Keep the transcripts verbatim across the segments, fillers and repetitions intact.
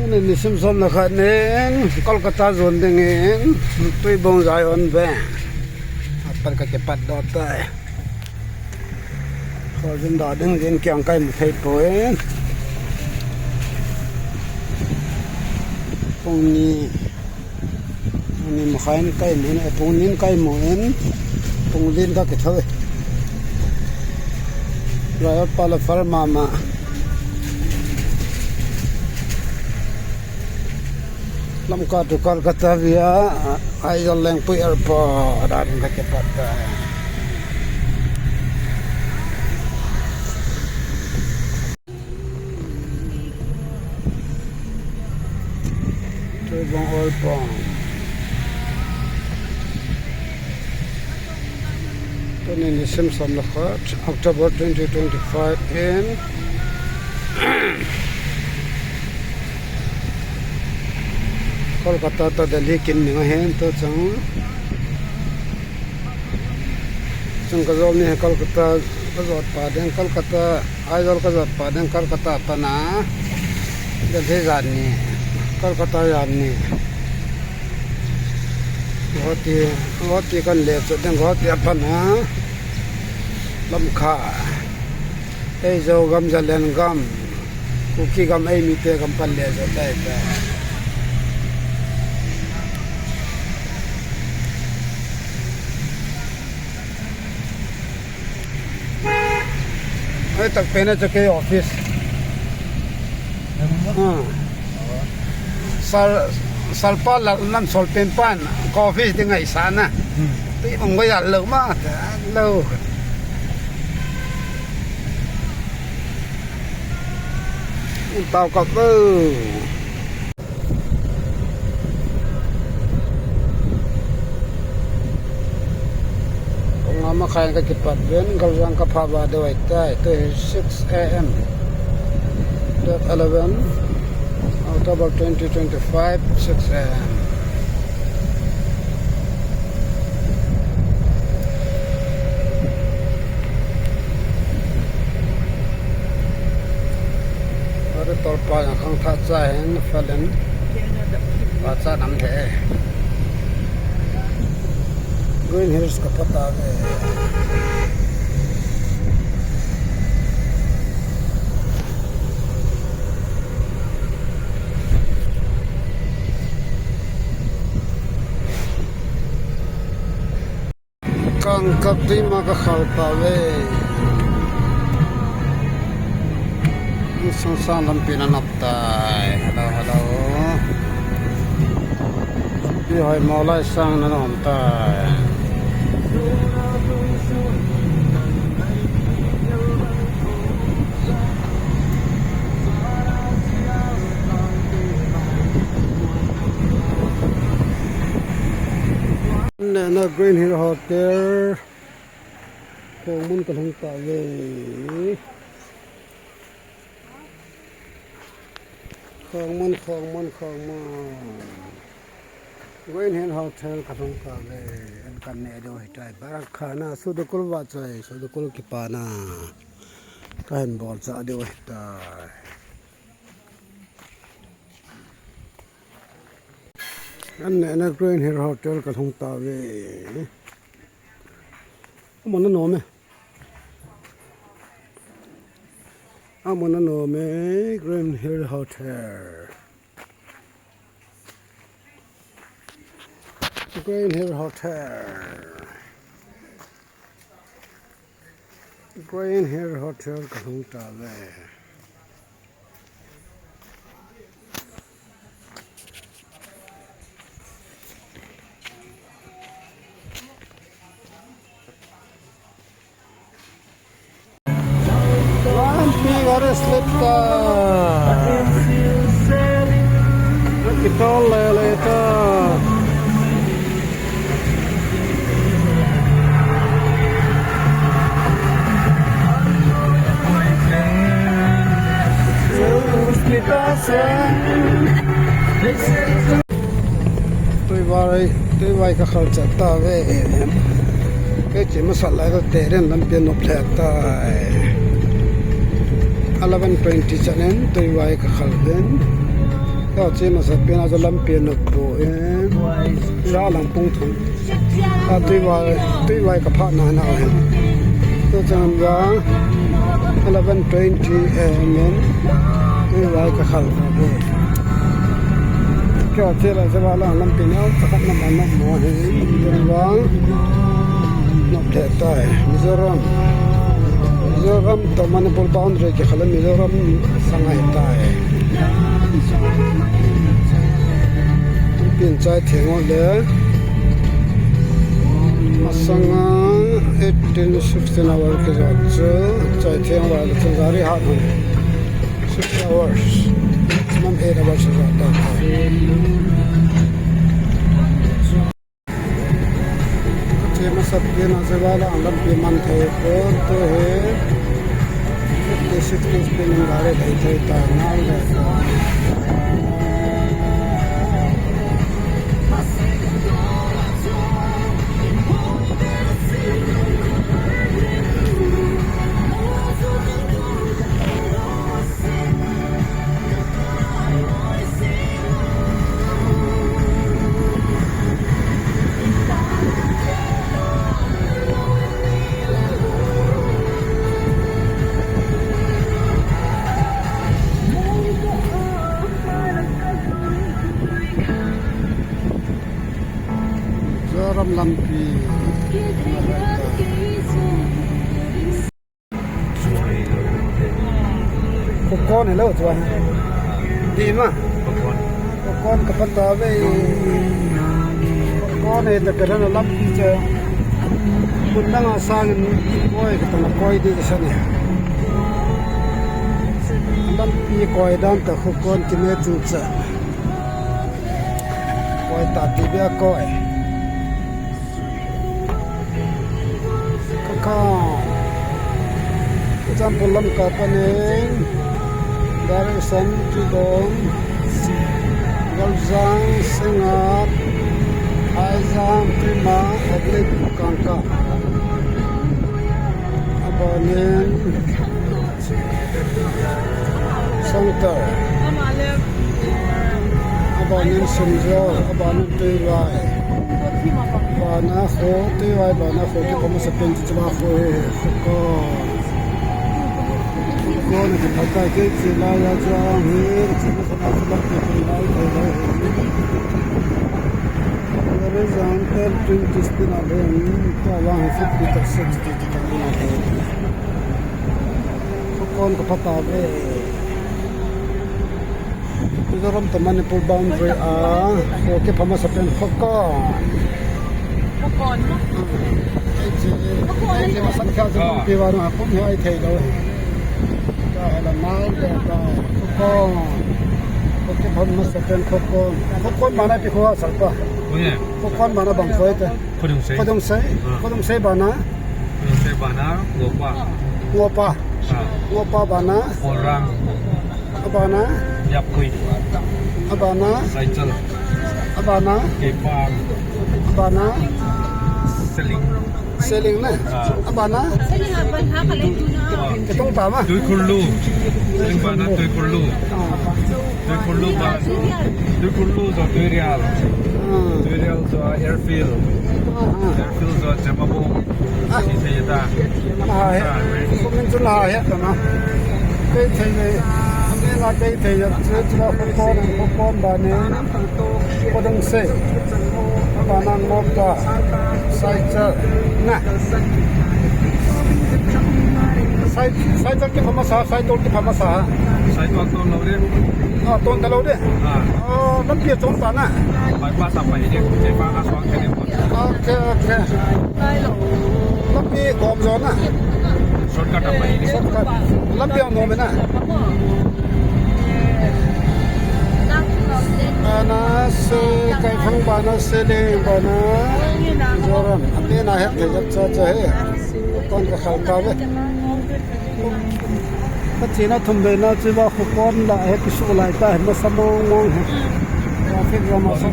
Tuni nisim som le khat nin Kolkata jon dingin Tuibong Zion Bank apat kakipat doh tai. Kho jin da ding jin kiang kai mu thei poi. Pung ni, pung ni makhai in kai mu, pung ni in kai mu in, pung li in kakitho e. Driver pa la far mama. Lamka to Kolkata via Aizawl Lengpui Airport a ding kakipat tai. Tuibong Oil Pump. Tuni nisim som le khat, October twenty twenty-five in Kolkata to Delhi kin ning ahin, tu chang. Chang kajol ni Kolkata kajot pa ding, Kolkata, Aizawl kajot pa ding, Kolkata pana Delhi jan ni, Kolkata jan ni. Guwahati, Guwahati kan le chu ding, Guwahati a pana Lamka. Ei Zogam, Zalen gam, Kuki gam, ei mite gam pan le chu tai tai. Ai tak pen a chu kei office. Ah. Sal, sal pa la nan sol pen pan ka office ding ngaisah na. Hmm. Ti mong ko ya lo ma, ta lo. Tao kap lo. Kong ama khain kakipat ven, Galjang kapha ba deu ai tai, tu hi six A M. Date eleven, October twenty twenty-five, six A M. Ari tolpa yang khang tha cha hin falen. Pa cha nam the. Green Hills ka pata ve. Kangkak tui ma ka khal ta ve. Sungsang lampi na nap tai. Hello, hello. Pi hoi mo lai sang na nom tai. Nana Green Hill Hotel. Khongmun ka lhung ta ve. Khongmun, Khongmun, Khongmun. Green Hill Hotel ka lhung ta ve. An kan ne deu hitai. Barak khana, sudukul vachoi, sudukul kipana. Ka hin bol cha deu hitai. An ne na Green Hill Hotel ka lhung ta ve. Amun anom e. Amun anom e, Green Hill Hotel. Green Hill Hotel. Green Hill Hotel ka lhung ta ve. Lampi gari slip ta. Kitol le le ta. Tuivai, tuivai ka khal chat ta ve. Kei chi masat lai ta te den lampi a nop lheh tai. Eleven twenty chan in tuivai ka khal den. Ka che masa pen a chu lampi a nop poi. Jalang pung thum. A tuivai, tuivai ka phat na na hin. Tu chan va eleven twenty A M in tuivai ka khal ta ve. Ka che la che va la lampi na ka khat na ma na mo hin. Tu va nop le tai. Mizoram. Mizoram to Manipur boundary ki khala Mizoram sanga hi tai. Pin chai theng le. Masanga eighteen sixteen hour ki jot chu chai theng le chu gari hat hun. Six hours. Mam eight hours jot ta. Che masa pen a che va la lampi man thei pon tu hi. Fifty, sixty speed in gari thei thei ta na le. Mizoram lampi. Khokon hello chuan. Di ma. Khokon ka pat ta ve. Khokon e ta ka lampi che. Kun dang a sang in koi ka ta koi di sa ni. Lampi koi dan ta Khokon ki me chu cha. Koi ta ti bia koi. Kaka. Example lam ka panin. Direction to dawn. Galjang, Sengat, Haijang, Tima, Oblique, Kangka. Abanin. Sangtar. Abanin Simjol, abanin Tuivai. Bana kho, Tuivai bana kho, ki pama sa pen chu ba kho he, kho ko. Ko na ki pata ke chi la ya cha he, chi na sa na sa la ke ke lai ke lai. There is a hundred twenty spin a le, ka wa fifty to sixty. Khokon ka phat ta ve. Mizoram to Manipur boundary a, kho ki pama sa pen Khokon. Khokon. Ai che, ai che, masang kha che, pi va na, kum hi ai thei lo. Ka la nai le ta, Khokon. Kho ki pama sa pen Khokon. Khokon mana pi kho sa pa. Khokon mana bang kho te. Khodungsei. Khodungsei. Ah. Khodungsei bana. Khodungsei bana, Ngopa. Ngopa. Ah. Ngopa bana. Kolrang. Abana. Yapkui. Abana. Saichal. Abana. Keipang. Abana. Seling. Seling na. Ah. Abana. Ketung pa ma. Tuikhurlu. Seling bana Tuikhurlu. Ah. Tuikhurlu ba, Tuikhurlu jo Tuirial. Ah. Tuirial jo airfield. Ah. Airfield jo Jemabong. Ah. Si thei ta. Ah, he. Ta, eh. Kumin chu na he ta na. Kei thei nei. Ami na kei thei ya. Chu chu la Khokon, Khokon ba ne. Khodungsei. Ba na Ngopa. Saichal. Na. Sai, Saichal ki pama sa, Saitol ki pama sa. Saitol ton lo de. Ah, ton ta lo de. Ah. Oh, lampi a chom ta na. Bypass a pai de, ke pa na suang ke de. Okay, okay. Lampi kom jo na. Shortcut a pai de. Shortcut. Lampi a nom na. Bana se, Kaithang bana, Seling bana. Mizoram. Ate na het ke jat cha cha he. Kon ka khal ta ve. Ka chena thum ve na chu va Khokon la he kisu lai ta he masa mong mong he. Traffic jam a sa.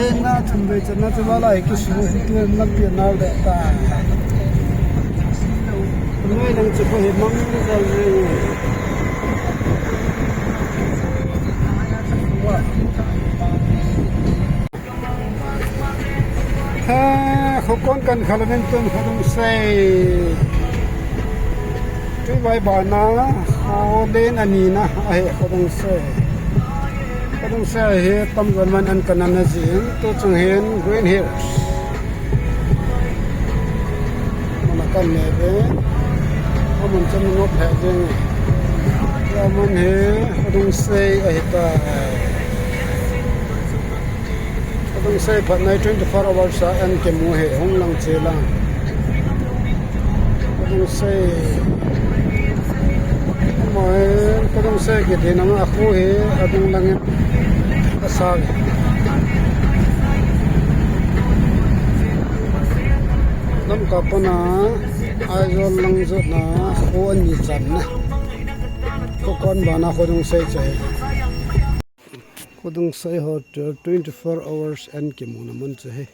Chena thum ve chena chu va la he kisu he tu na pi na le ta. Noi lang chu Ko hi mang jal jing. Ha, kho kon kan khala nen tun kho dung sei. Tui vai bana, kho len ani na, ahe kho dung sei. Kho dung sei ahe, tam jon man an kan ana jing, tu chung hin Green Hills. Mana kan ne ve. Amun chan ngop he jing. Ya mun hi, kho dung sei ahi ta. Kho dung sei phat nai twenty-four hours a an kimu hi hung lang che lang. Kho dung sei. Amai, kho dung sei kiti na ma khu hi adung lang in asa. Lamka pana Aizawl lang jot na khu ani chan na. Kho kon bana kho dung sei che. Kho dung sei hotel twenty-four hours an kimuna mun chu hi.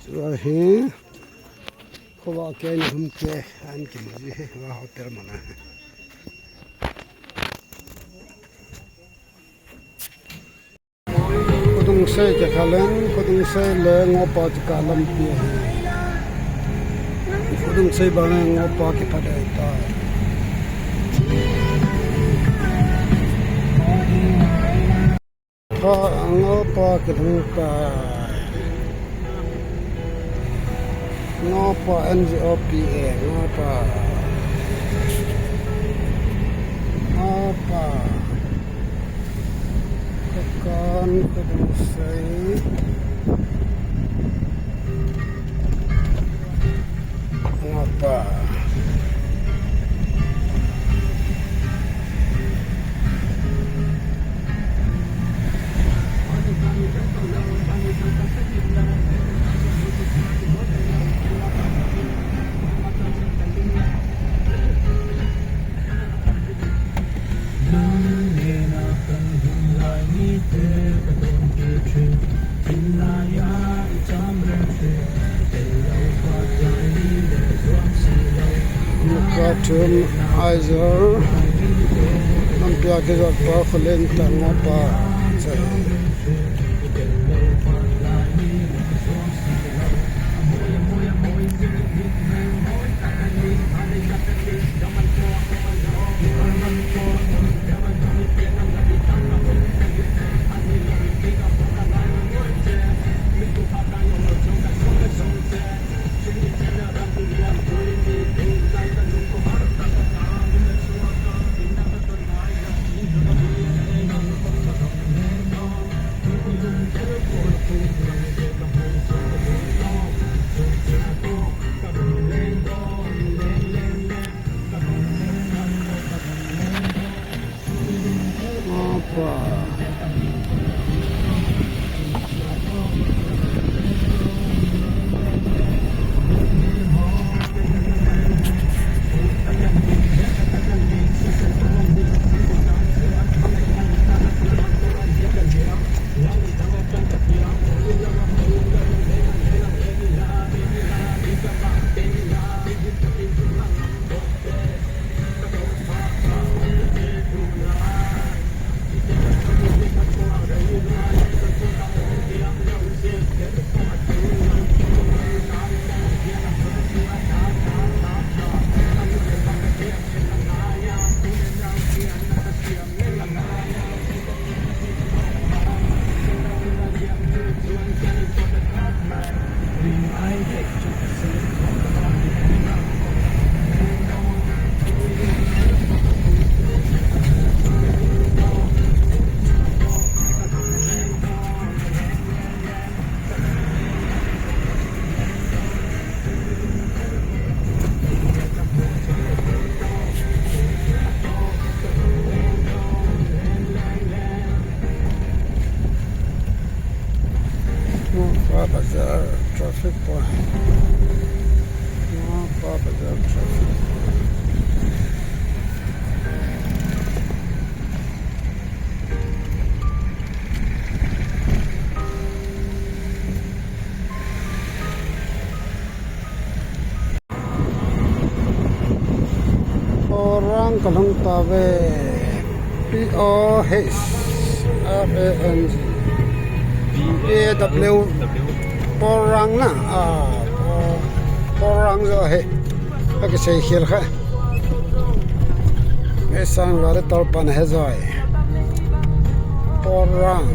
Chua hi, kho va ke ni hum ke an kimu ji hi, va hotel mana. Kho dung sei ke khalen, kho dung sei le Ngopa kikah lampi ahi. Kho dung sei bana Ngopa kiphat ahi ta. Kha Ngopa kilhung ta. Ngopa N G O P A, Ngopa. Ngopa. Kakan, kho dung sei. Ngopa. Ngopa thum Aizawl lampi a kijot pa kho len ta Ngopa. Opa. Mopa Bazar traffic point. Mopa Bazar traffic. Kalhung tave. P O H R A N G. P A W. Porang na. Ah, Por-, Porang jo he. Akisei khel kha. Esang lare tol pan he joi. Porang.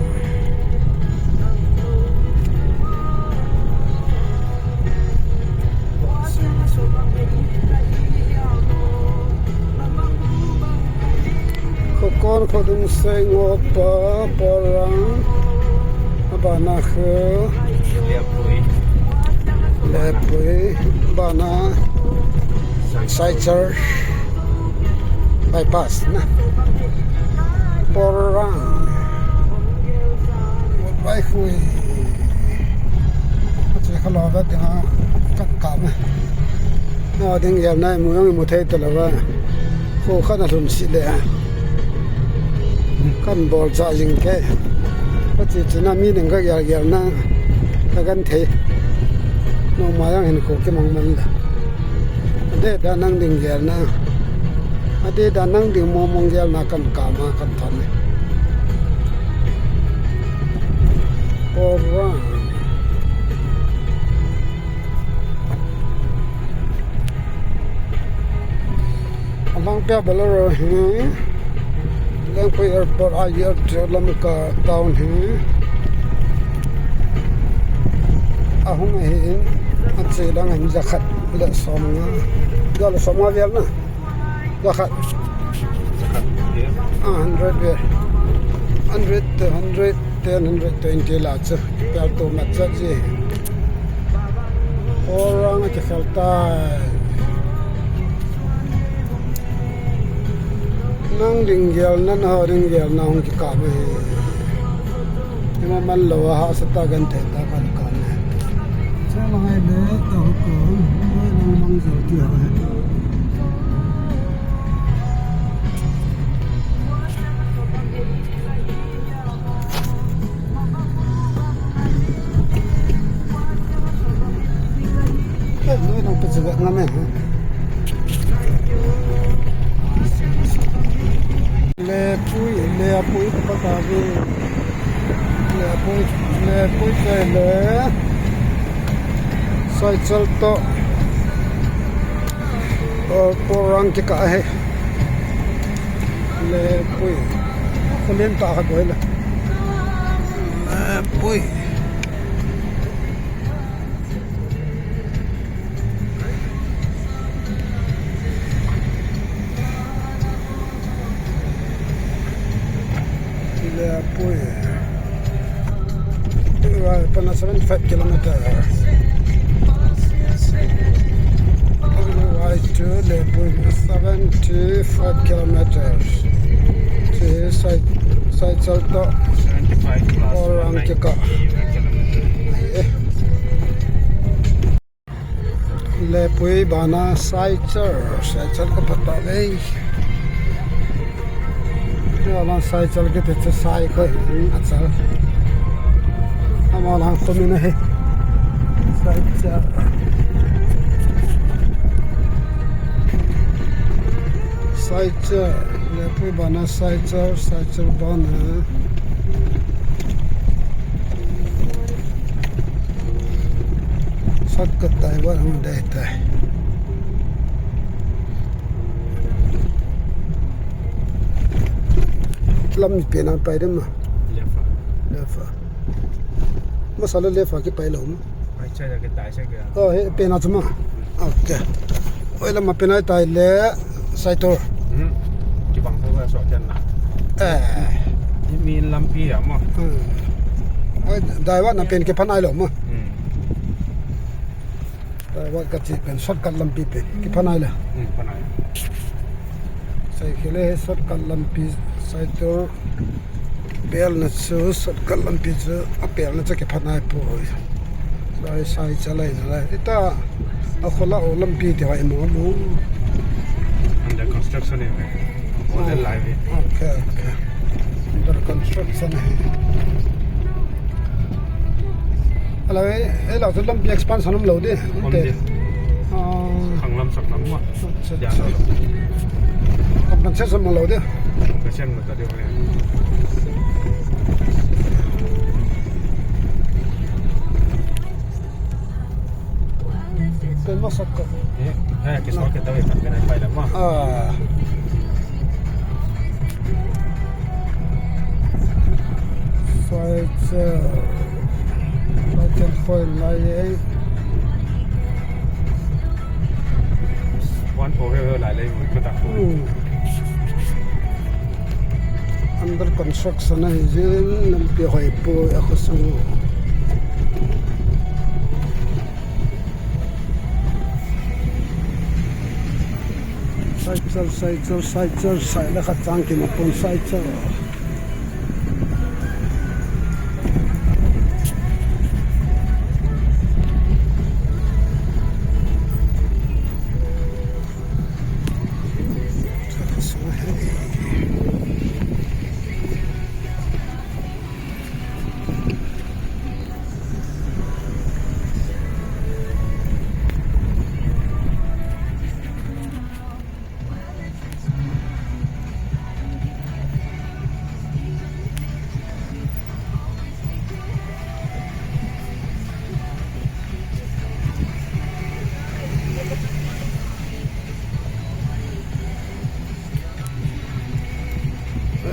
Khokon khodung seng opa Porang. Abana khu. Lepui. Lepui. Bana. Saichar. Bypass na. Porang. Bai khui. Ache kha lo ba te ha kan ka me. Na ding yam nai mu yang mu thei ta lo ba. Ko kha na lhun si le. Kan bol cha jing ke. Ka chi chi na mi ding ka yal yal na. Ka kan thei. No ma yang hin ko ki mang mang da. Ade da nang ding gel na. Ade da nang ding mo mong gel na kan ka ma kan than ne. Ora. Alang pia Bolero hi. Lengpui Airport a yar chu Lamka town hi. Ahung ahi in. Ache dang hin jakhat le som nga. Gal som nga vial na. Jakhat. Ah, hundred vial. Hundred to hundred ten, hundred twenty la chu. Pel to mat cha ji. Orang a kikhel tai. Nang ding gel na, na ding gel na hung kikap e. Ima man lo a hahsa ta kan thei ta kan kap e. Chang lang ai le ta hu ko. Nang mang jo ti ho e. Lepui, lepui, pata ve. Lepui, lepui, le. Saichal to. Aw, Porang kikah ahi. Lepui. Kholin ta khat boi le. Lepui. Lepui. Right, pana seventy-five kilometer. Right to Lepui, seventy-five kilometers. Saichal to Porang kikah. Lepui bana Saichal, Saichal ka pata lei. Alang Saichal kiti chu Sai kho hi, achal. Ama lang khum in ahi. Saichal. Saichal, Lepui bana Saichal, Saichal bana. Shortcut tai ba hung dei tai. Lam pen a pai dem ma. Left a. Left a. Masa le left a kipai lou ma. Pai chai a kitai chai kei a. Oh, he pen a chu ma. Okay. Oi, lam a pen a tai le Saitor. Hmm. Kibang ho ka so ken na. Eh. Ni mi lampi a ma. Hmm. Oi, dai wa na pen kiphanai lou ma. Hmm. Dai wa ka chi pen shortcut lampi pen kiphanai le. Hmm, phanai. Sai khele shortcut lampi Saitor. Pelna chu, shortcut lampi chu, apelna chu kiphanai poi. Sai, Saichal ahi nalai. Ita, akhola o lampi ti vai mo mo. Under construction ahi. Model lai ve. Okay, okay. Under construction ahi. Alai, eh, la chu lampi expansion um lou di. Um di. Ah. Khanglam saklam ma. Acha, acha. Jan lo. Compensation mo lo de. Compensation mo ta de. Pen masak ko. Eh, eh, kiswa ke tawi tak kena pai lama. Ah. Sai cha. Sai cha koi lai eh. Wan po he lai lai mo ko ta. Hmm. Under construction ahi jin, lampi hoi poi, a khosung. Cycle, cycle, cycle, cycle, la khat chang kima pon cycle.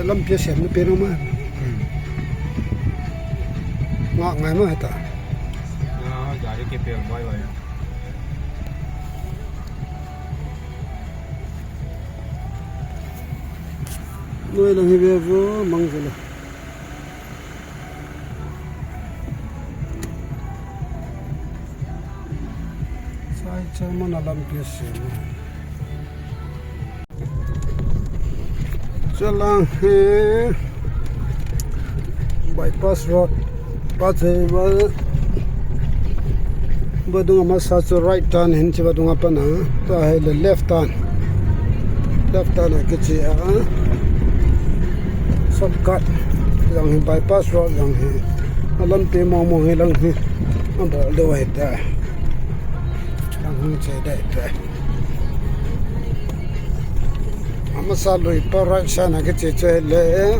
Lampi a sem na pe no ma. Hmm. Nga ngai ma heta. Nga gari ke pe bai bai. Noi lang hi ve vo mang ve le. Sai chama na lampi a sem. Chalang hi bypass road. Pathei ba, ba dung ama sa chu right turn hin chi ba dung apa na. Ta hai le left turn. Left turn a kichi a. Shortcut. Yang hi bypass road yang hi. A lampi mong mong hi lang hi. A bol deu hai ta. Lang hung che dai ta. Amasa lui pa right side a kiche che le.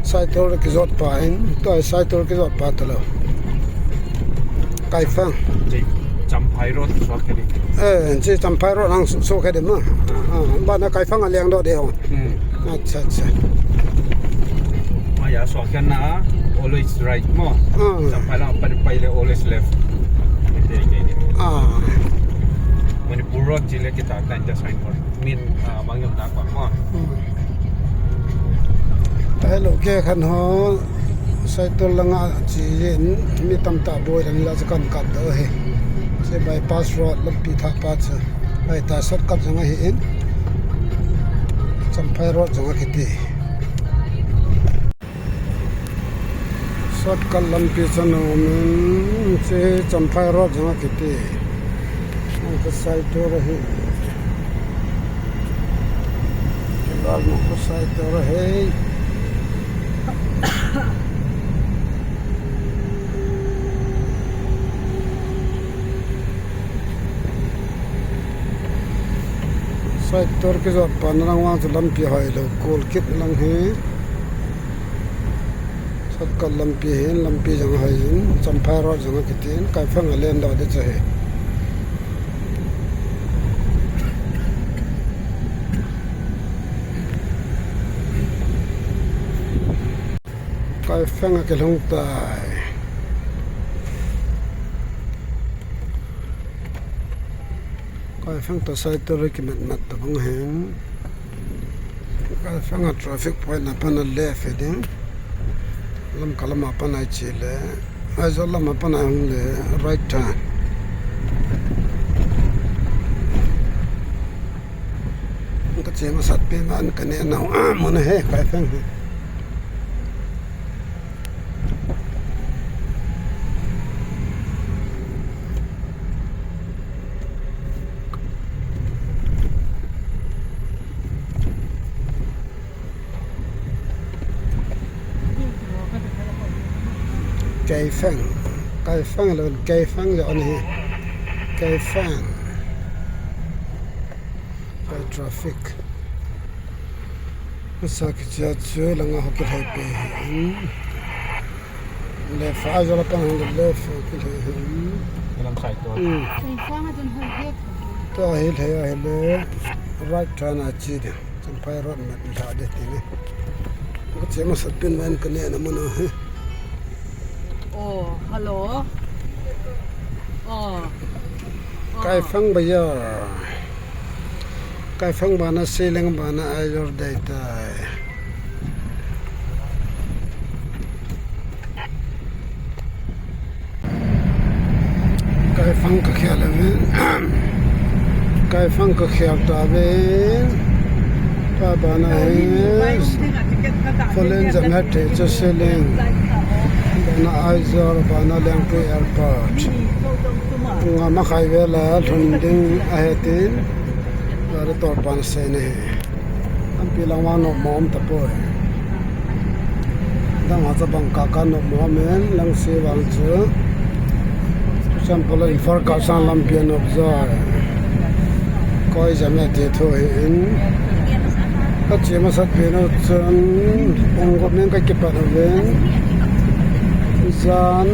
Cycle kijot pa in, to cycle kijot pa talo. Kaifang. Chi Champhai Road so kedi. Eh, chi Champhai Road ang so kedi ma. Ah, ba na Kaifang a liang do de ho. Hmm. Acha, acha. Maya so kena always right mo. Ah. Champhai lang pa pai le always left. Kedi, kedi. Ah. Manipur Road chile kita kan ja sign board. Min, ah, bang yom ta kwa mo. Hmm. Hello, ke khan ho, cycle langa chi in, mi tam ta boi dan la kan kat do he. Che bypass road lampi tha pa cha. Ai ta shortcut jong ahi in. Champhai Road jong akiti. Shortcut lampi chan umin, che Champhai Road jong akiti. Ang ka side door ahi. Kibal mo ko side door ahi. Side door kijot pa na lang vang chu lampi hoi lo, kol kit lang hi. Shortcut lampi hin, lampi jong hoi in, Champhai Road jong akitin, Kaifang a len do de chu hi. Kaifang a kilhung tai. Kaifang to side to ri kimat mat to bang hen. Kaifang a traffic point a pan a left he ding. Lamka lam a pan a che le. Aizawl lam a pan a hung le right turn. Ka che masat pen ban ka ne nau a mun a he Kaifang he. Kaifang. Kaifang lo, Kaifang lo ni. Kaifang. Traffic. Masa kichia chu langa ho kilhai pe hin. Left a jola pan hin left ho kilhai hin. Lam side to. Hmm. Sai sa ma jun hoi he. Ta hi lhai a hi le. Right turn a chi de. Champhai road mat lha de ti ni. Ka che masat pen van ka ne na mun a hi. Oh, hello. Oh. Kaifang bazar. Kaifang bana, Seleng bana, Aizawl dei tai. Kaifang ka khel ave. Kaifang ka khel ta ve. Pa bana hi. Folen jang hat the chu Seleng. Bana Aizawl, bana Lengpui Airport. Nga ma khai ve la lhun ding ahe tin. La le tor pan se ne. Lampi lang vang nopmo um tapoi. Dang a chabang kaka nopmo um in, lang se vang chu. Example, Imphal kah sang lampi a nop joi. Koi jam e ti thu hi in. Ka che masat pen u chun, pung gup in ka kipat uvin. Jan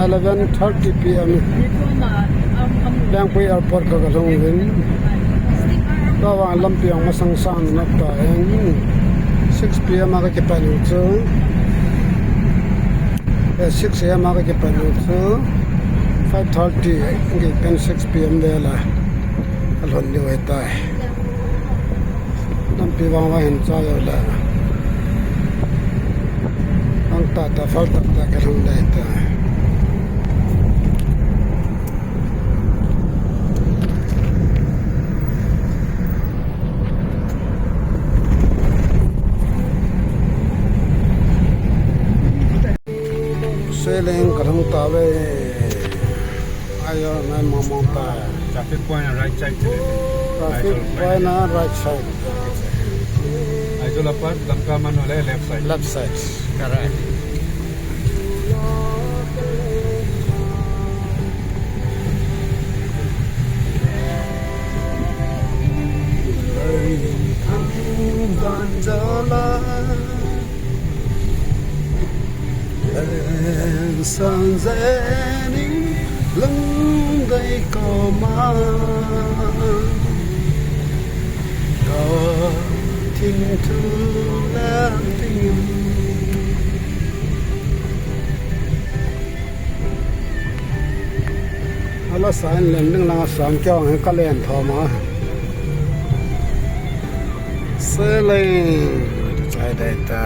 eleven thirty P M. Lengpui Airport ka ka lhung uvin. Tua vang lampi ang masang sang na ta in six P M a ka kipan u chu. Eh, six A M a ka kipan u chu. Five thirty, ngi pen six P M vel a. A lhon diu ahi tai. Lampi vang va hin cha yo le. Ang ta ta fal ta ta ka lhung dai ta. Seleng ka lhung ta ve. Ayo, nai mong mong ta. Traffic point a right side. Traffic point a right side. Aizawl a pat, Lamka man ho le left side. Left side. Correct. Sang zening lang dai ko ma. Ka thing thu lam ting. Ala sign len ding langa sang kyong he ka len thom a. Seleng chai dai ta.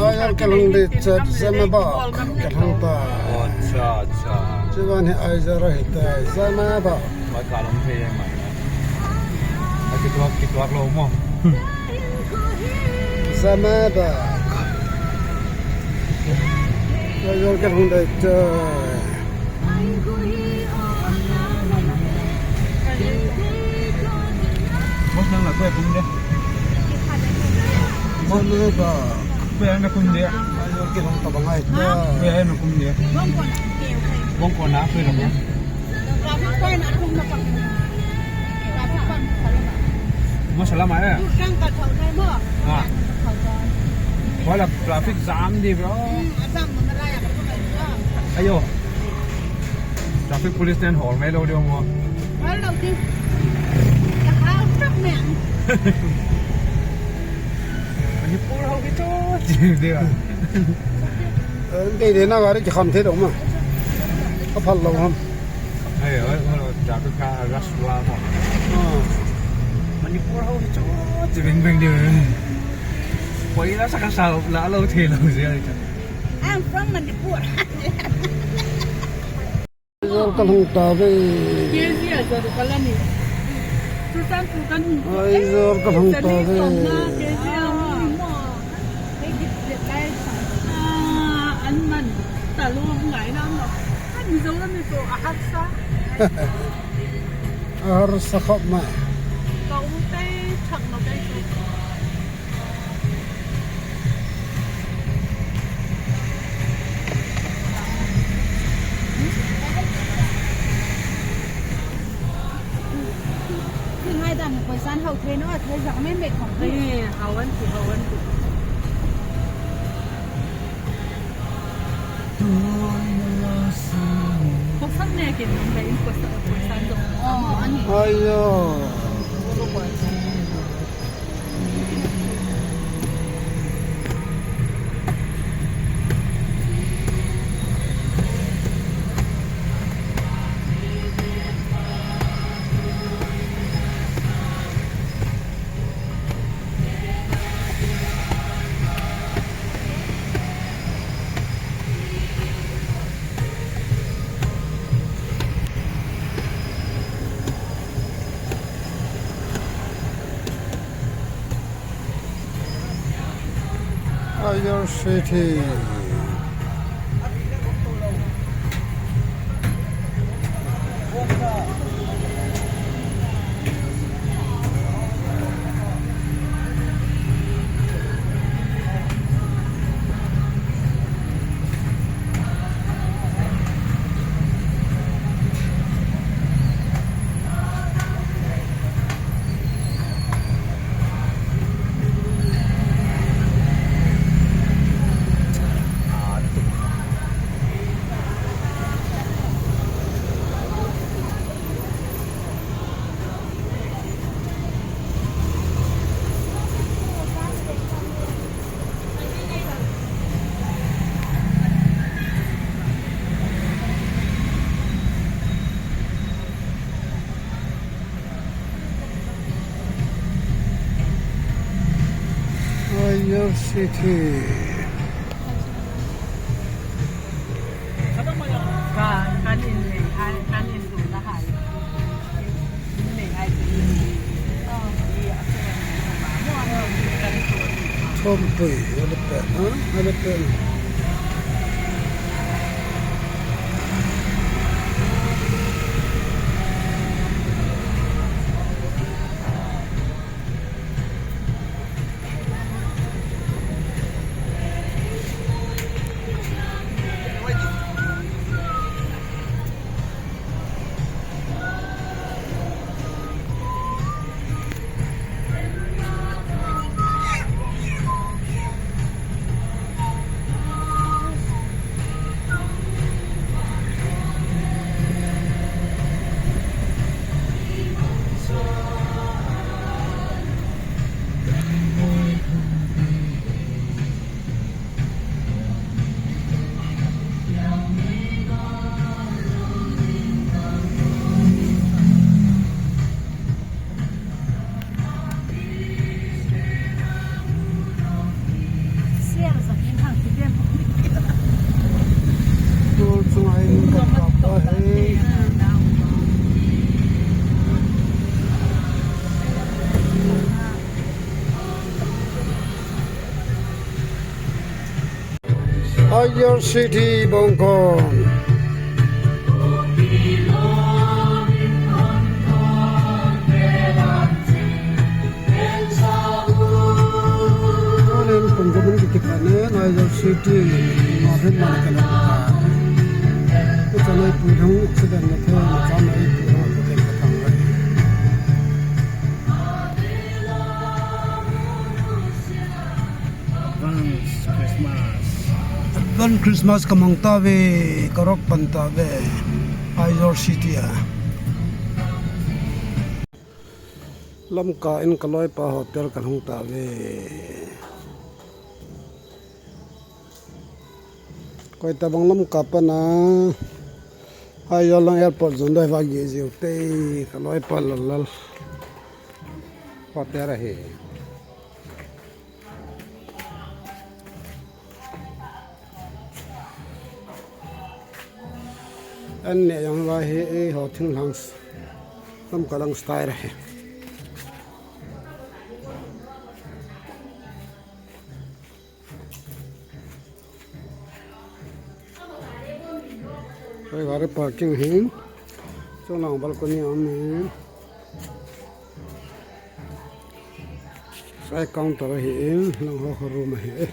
Ai, kalhung ding chu Zama Bak, kalhung ta. Acha, acha. Chuban hi Aizawl ahi ta, Zama Bak. Mai ka lam thei mai. Akituak, kituak lou mo. Zama Bak. Aizawl kalhung ding chu. Mo sang la ko pum de. Zama Bak. Ko na kum de. Aizawl kalhung ta bangai ta. Ko na kum de. Bong ko na ko na. Mo salam eh. Ha. Wala traffic jam di bro. Ayo. Traffic police ten hol mai lou di mo. Hol lou di. Ka hol tak me. Manipur ho ki to. Di ba. Dei dei na gari ki kham thei dong ma. Ka phal lou ham. Ai, ai, ai, traffic ka rush lua ko. Ah. Manipur ho chu, chu beng beng di. Poi la sa ka sa la lo the lo je ai cha. I'm from Manipur. Aizawl kalhung ta ve. K G a zor ka la ni. Churachandpur kan hung. Aizawl kalhung ta ve. K G a hung mo. Ah, an man. Ta lo ngai na mo. Mizoram ni to a harsa. A harsa khop ma. Ka u tei chak no tei to. Thil hai dan koi san hau thei no, thei jang me me khong thei. Hau an ti, hau an ti. Kosak ne kin nung le in kosak, kosak dong. Oh, ani. Aiyo. Aizawl City. Aizawl City. Ka, kan in nei, ai, kan in du na hai. In nei, ai, in nei. Chompui, elephant, huh? Elephant. Your city, Bongkon. Tunin Bongkon in kikipan in, Aizawl City, ma phen ma na kala. Ichan ai pu thang accident na the, ichan ai pu thang accident na thang. Advance Christmas. Advance Christmas kamang tave, karok pan tave. Aizawl City a. Lamka in kaloipa hotel kalhung tave. Koi tabang Lamka pana. Aizawl lang airport jon doi va gi jiu te, kaloipa Lallal. Hotel ahi. An ne jong lai hi, eiho thinglhang s-, Lamka lang style ahi. Hoi gari parking hin. Chunlang balcony aum hin. Sai counter ahi in, lang ho kho room ahi.